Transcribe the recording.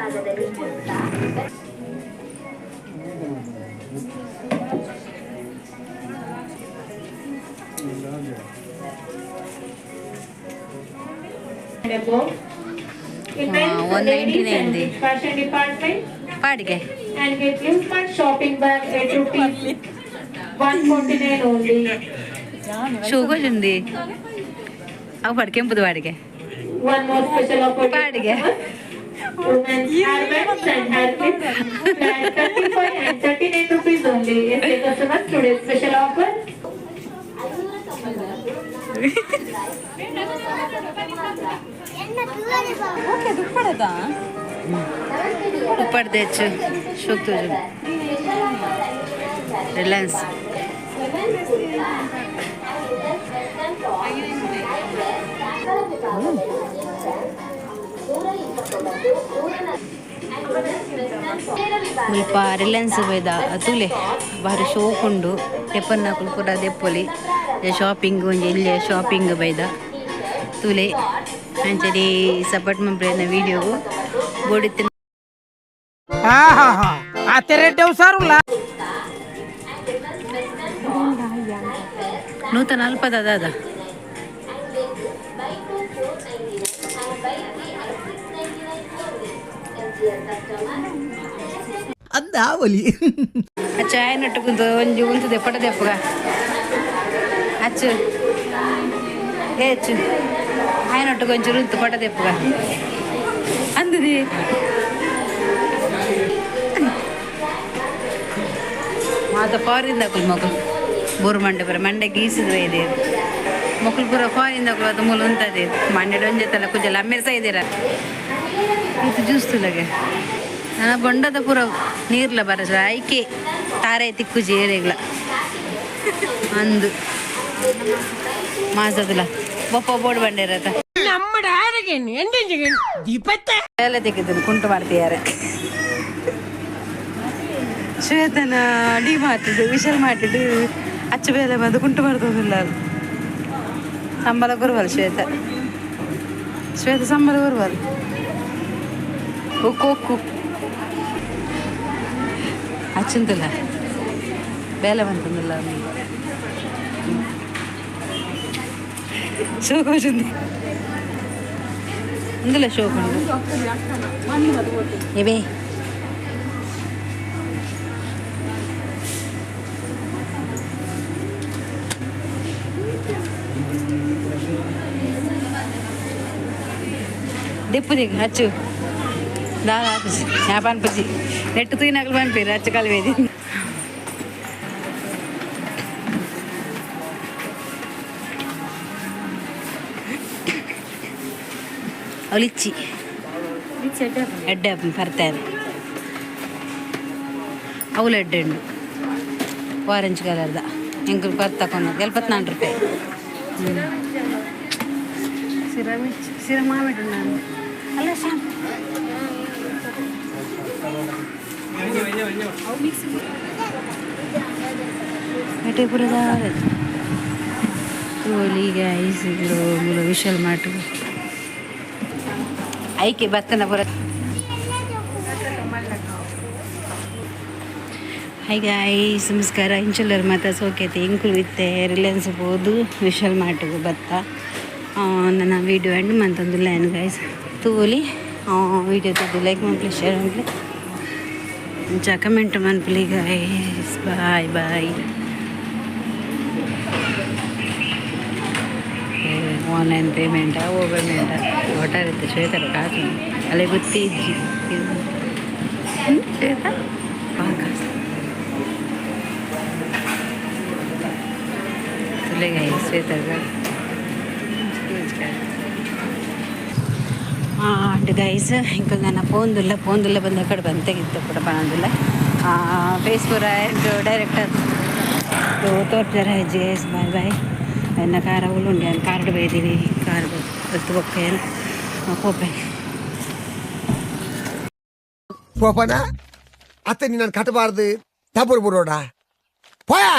Above. In men's, 199 ladies and the. Kids fashion department ಪಾಡಿಗೆ. And get Flipkart shopping bag at ₹149 only. ಶೋಕೋಜುಂದಿ ಅವು ಪಡ್ ಕೆಂಪುದು ಬಾಡಿಗೆ. One more special offer. ಪಾಡಿಗೆ. Women's hairbands and hair clips flat 35 and 39 rupees only. Yes, dear customers, today's special offer. ಉಪ್ಪಾಡ್ದೆ ಹೆಚ್ಚು ಶೋಕ್ ರಿಲಯನ್ಸ್. ಮುಲ್ಪ ರಿಲಯನ್ಸ್ ಬೈದ ತೂಲೆ, ಬಾರಿ ಶೋಕ್ ಉಂಡು. ದೆಪ್ಪನ್ನಕುಲು ಪೂರ ದೆಪ್ಪೊಲಿ. ಶಾಪಿಂಗ್ ಒಂಜಿ ಎಲ್ಯ ಶಾಪಿಂಗ್ ಬೈದ ತೂಲೆ. ಅಂಚನೆ ಸಪೋರ್ಟ್ ಮನ್ಪುಲೆನ ವೀಡಿಯೋಗು ಬೋಡಿತ್ತಿನ. ಆತೆರೆಡ್ಡೆ ಹುಷಾರುಲ್ಲ. ನೂತನ ಅಲ್ಪದ ಅದ. ಅಂದಾವಲಿ. ಅಚ್ಚ ಆಯನೊಟ್ಟು ಒಂಜಿ ಉಂತುದೆ ಪಟ ದೆಪ್ಪುಗ. ಅಚ್ಚು, ಏ ಅಚ್ಚು, ಆಯನೊಟ್ಟು ಒಂಚೂರು ಉಂತು ಪಟ ದೆಪ್ಪುಗ ಅಂದದಿ. ಮಾತ ಫಾರಿನ್ ದಾಕುಲು ಮಗುಲು ಬೋರು ಮಂಡೆ ಪೂರ ಮಂಡೆ ಗೀಸಿದ್ವೆ ಇದೆ. ಮೊಕುಲು ಪೂರ ಫಾರಿನ್ ದಾಕುಲು ಅದು ಮೂಲು ಉಂತದೆ. ಮಂಡೆ ಒಂಜೆ ತಲ ಕುಜಲ ಅಮ್ಮೇರ್ಸ ಇದ್ದೀರ. ಇದು ಜ್ಯೂಸ್ ತುಲಗೆ ನನ್ನ ಬೊಂಡದ ಪೂರ ನೀರ್ಲ ಬರಸ ಐಕೆ ತಾರೆ ತಿಕ್ಕುಜಿ ಏರೆಗ್ಲ ಅಂದು ಮಾಸದಲ ಬೊಪ್ಪ ಬೋರ್ಡ್ ಬಂಡಿರತ್ತ. ಎಲ್ಲ ತೆಗೆದು ಕುಂಟು ಮಾಡ್ತಿದ್ದಾರೆ. ಶ್ವೇತನ ಡಿ ಮಾರ್ಟಿಡ್ ವಿಶಾಲ್ ಮಾರ್ಟಿಡ್ ಅಚ್ಚು ಬೇಲೆ ಬಂದು ಕುಂಟು ಮಾಡ್ತದಿಲ್ಲ. ಸಂಬಳ ಗುರುವಲ್ ಶ್ವೇತ. ಶ್ವೇತ ಸಂಬಳ ಗುರುವಲ್. ಉಕ್ಕು ಉಕ್ಕು ಅಚ್ಚುಂತಲ್ಲ ಬೇಲೆ ಬಂತಂದಿಲ್ಲ. ಶೋಕ್ వచ్చింది ఇందులో. షోక్ ఉండు ఇవే. ದೆಪ್ಪು ದಿಗ್ ಹಚ್ಚು ದಾದ ಆಪುಜಿ ಯಾ ಪನ್ಪುಜಿ. ನೆಟ್ಟು ತೂಯಿನಕುಲು ಪನ್ಪೆರ್ ಅಚ್ಚು ಕಲ್ವೇದಿ. ಅವಳಿಚ್ಚಿ ಎಡ್ಡೆ ಪರ್ತಾರೆ. ಅವುಲು ಎಡ್ಡೆ ಉಂಡು. ಆರೆಂಜ್ ಕಲರ್ದ ಎಂಕುಲು ಪರ್ ತಕೊಂಡು 74 ರೂಪಾಯಿ. ಸಿರ ಸಿರ ಮಾಮಿಟ್ಟು ನಾನು ಅಲ್ಲ ಶ್ಯಾಮ್. ಪೂರ ತೂಲಿ ಗೈಸ್, ಮೂಲು ವಿಶಾಲ್ ಮಾರ್ಟ್ ಐಕೆ ಬತ್ತನ ಪೂರ. ಹಾಯ್ ಗಾಯ್ಸ್, ನಮಸ್ಕಾರ. ಇಂಚುಲ್ಲರ್ ಮಾತ ಸೋಕೈತೆ. ಇಂಕುಲು ಇತ್ತೆ ರಿಲಯನ್ಸ್ ಪೋದು ವಿಶಾಲ್ ಮಾರ್ಟ್ಗೆ ಬತ್ತ. ನನ್ನ ವೀಡಿಯೋ ಎಂಡ್ ಮಂತೊಂದುಲ್ಲ ಏನು ಗೈಸ್. ತೂಲಿ, ವೀಡಿಯೋ ತೂದು ಲೈಕ್ ಮನ್ಪುಲೆ, ಶೇರ್ ಮನ್ಪುಲೆ, ಇಂಚ ಕಮೆಂಟ್ ಮನ್ಪುಲೆ ಗೈಸ್. Bye bye. ಆನ್ಲೈನ್ ಪೇಮೆಂಟಾ ಓ ಪೇಮೆಂಟಾ ಒಟ್ಟಾರೆ ಶ್ವೇತರ ಕಾಸು ಅಲ್ಲೇ ಗೊತ್ತೇ ಇಜ್ಜಿ. ಶ್ವೇತಾ ಕಾಸು ತುಲೆ ಗೈಸ್. ಶ್ವೇತ ಅಂಡ್ ಗೈಸ್, ಇಂಕುಲು ನನ್ನ ಪೋಂದುಲ್ಲ ಪೋಂದುಲ್ಲ ಬಂದ ಕಡೆ ಬಂತೆಗಿತ್ತು ಕೂಡ ಪಣಂದುಲ್ಲ. ಫೇಸ್ ಪೂರ ಡೈರೆಕ್ಟ್ ತೋರ್ಪರ ಹೆಜ್ಜೆ. Guys, bye bye. ಎನ್ನ ಕಾರ ಉಂಡು, ನಾನು ಕಾರ್ಡ್ ಬೈದೀನಿ. ಕಾರ್ ಬತ್ತು ಬೊಕ್ಕ ಪೋಪೆ. ಪೋಪನ ಅತ್ತ ನಿನ್ನನ್ನು ಕಟ್ಟಬಾರ್ದು ತಬ್ಬರು ಬಿಡೋಡ ಪೋಯಾ.